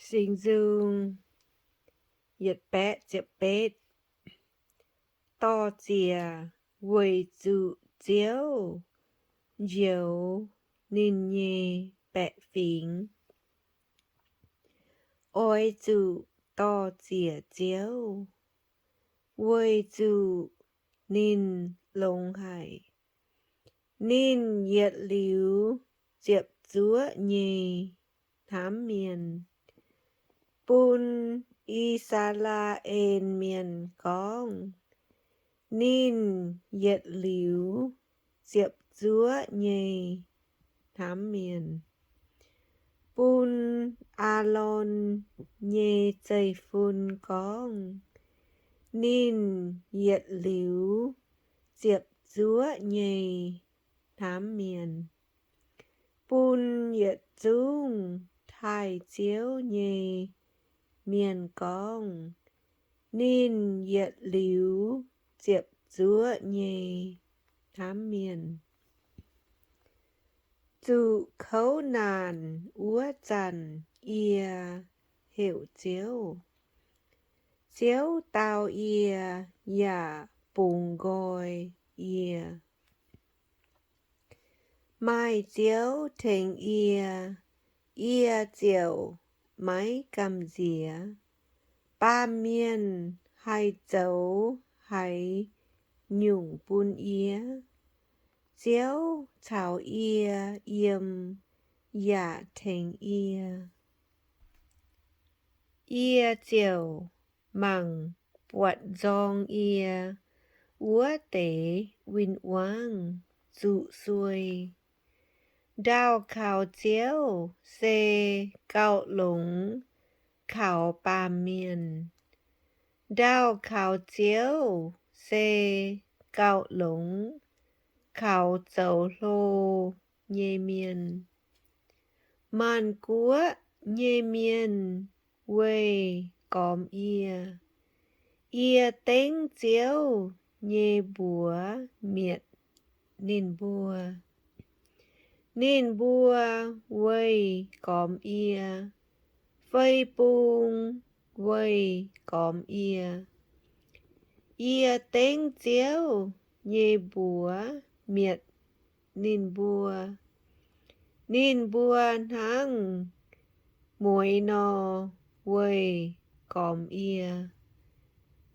Singx Nzung yietc baeqv ziepc betv. Dor-ziec weic zuqc Ziouv njoux ninh nyei baeqc fingx. Oix zuqc dor-ziec Ziouv, weic zuqc ninh longx haic. Ninh yietc liuz ziepc zuoqv nyei hnamv mienh, bun I^saa^laa^en Mienh gorngv. Ninh yietc liuz ziepc zuoqv nyei hnamv mienh, bun Aalon nyei zeiv-fun gorngv. Ninh yietc liuz ziepc zuoqv nyei hnamv mienh, bun yietc zungv taaih Ziouv nyei mienh gorngv. Ninh yietc liuz ziepc zuoqv nyei hnamv mienh. Zuqc kouv naanc wuov zanc yie heuc Ziouv. Ziouv dau yie yaac bungx nqoi yie. Maaih Ziouv tengx yie, yie ziouc maiv gamh nziex. Baamh mienh haih zoux haaix nyungc bun yie? Ziouv caux yie yiem yaac tengx yie. Yie ziouc mangc buatc nzorng yie wuov deix win-wangv zuqc suei. Ndaauh kaux Ziouv se gauh longx kaux baamh mienh. Ndaauh kaux Ziouv se gauh longx kaux zoux hlo nyei mienh. Maanc guoqv nyei mienh weih gormx yie. Yie dengv Ziouv nyei mbuox mietc ninh mbuo. Ninh mbuo weih gormx yie. Fei bung weih gormx yie. Yie dengv Ziouv nyei mbuox mietc ninh mbuo. Ninh mbuo hnangv mueiz nor weih gormx yie.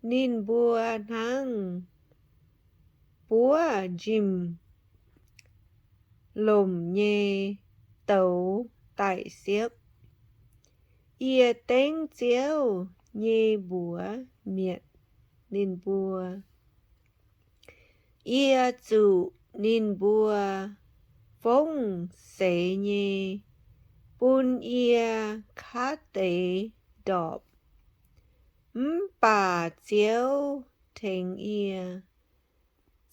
Ninh mbuo hnangv buov njimv-lomc nyei douz daic siepv. Yie dengv Ziouv nyei mbuox mietc ninh mbuo. Yie zuqc ninh mbuo fongv seix nyei, bun yie kaav deix ndorpc. Mv baac Ziouv tengx yie.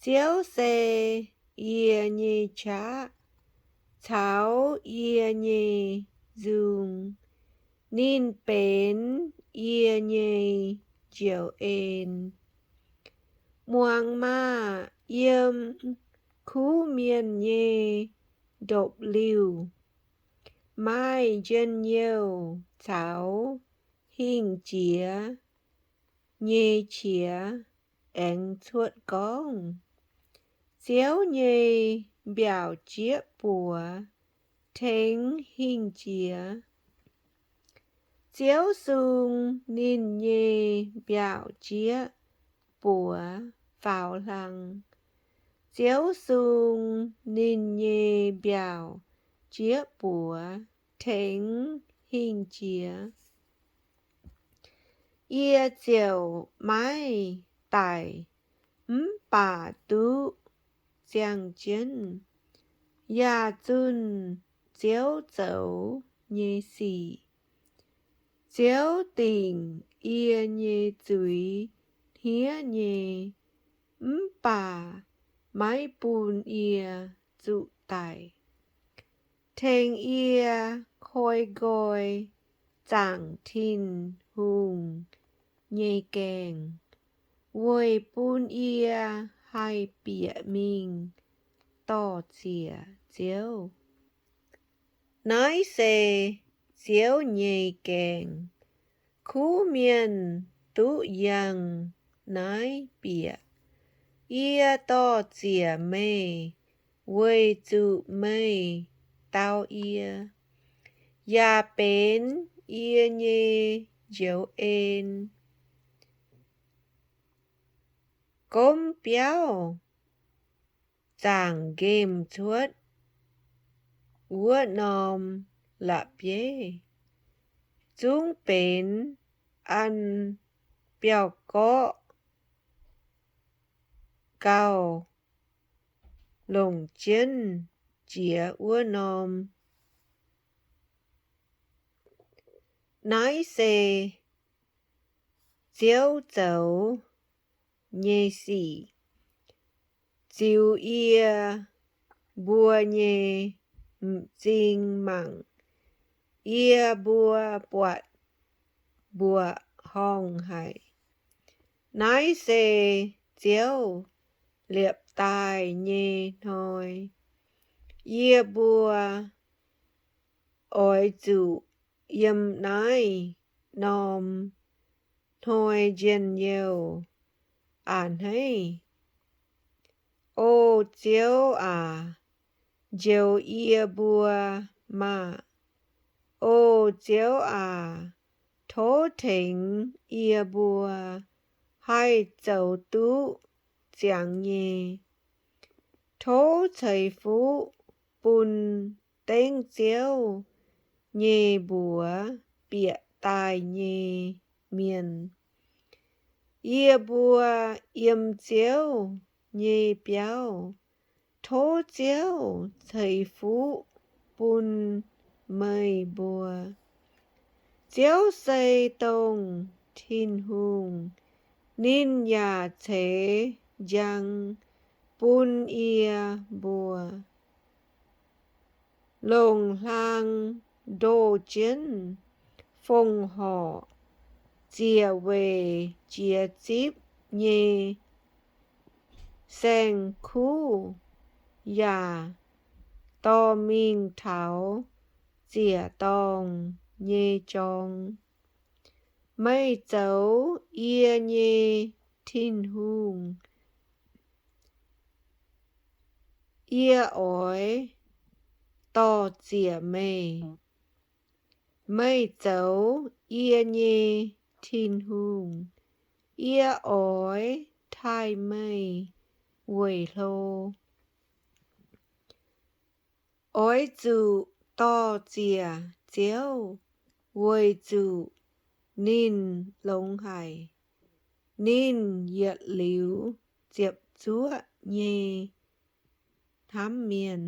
Ziouv se yie nyei qaqv caux yie nyei nzung. Ninh benx yie nyei njoux en. Muangx maah! Yiem kuv mienh nyei ndopv-liuh maaih njien-youh caux hingh jiex nyei qiex aengx cuotv gorngv. Ziouv nyei mbiaauc jieqv buoz tengx hingh jiex. Ziouv sung ninh nyei mbiaauc jieqv buoz faaux hlang. Ziouv sung ninh nyei mbiaauc jieqv buoz tengx hingh jiex. Yie ziouc maiv daic mv baac duqv ziangh jienv, yaac zunh Ziouv zoux nyei sic. Ziouv dingc yie nyei zuiz hniev nyei, mv baac maiv bun yie zuqc daic. Tengx yie koi nqoi zaangc Tin-Hungh nyei gaengh, weic bun yie haih bieqc mingh dor-ziec Ziouv. Naaiv se Ziouv nyei gaengh. Kuv mienh duqv yangh naaiv bieqc. Yie dor-ziec meih weic zuqc meih dau yie, yaac benx yie nyei njoux en. Gomv biauv zaangc nqemh cuotv wuov norm la'bieiv, zungv benx an biauv-gorqv gauh longc jienv jiex wuov norm. Naaiv se Ziouv zoux nyei sic. Ziux yie mbuo nyei m'zing mangc, yie mbuo buatc mbuoqc horngh haic. Naaiv se Ziouv liepc daaih nyei hnoi. Yie mbuo oix zuqc yiem naaiv norm hnoi njien-youh a'hneiv. O Ziouv aac, njoux yie mbuo maah! O Ziouv aac, tov tengx yie mbuo haih zoux duqv ziangx nyei. Tov ceix fuqv bun dengv Ziouv nyei mbuox bieqc daaih nyei mienh. Yie mbuo yiem Ziouv nyei biauv. Tov Ziouv ceix fuqv bun meih mbuo. Ziouv se dongh Tin-Hungh, ninh yaac ceix njang bun yie mbuo. Longc hlaang ndoh jienv fongc horc ziec weic jiex zipv nyei saeng-kuv, yaac dorh mingh taux ziec dorngh nyei jorng. Meih zoux yie nyei Tin-Hungh, yie oix dor-ziec meih. Meih zoux yie nyei Tin-Hungh, yie oix taaih meih weic hlo. Oix zuqc dor-ziec Ziouv weic zuqc ninh longx haic. Ninh yietc liuz ziepc zuoqv nyei hnamv mienh.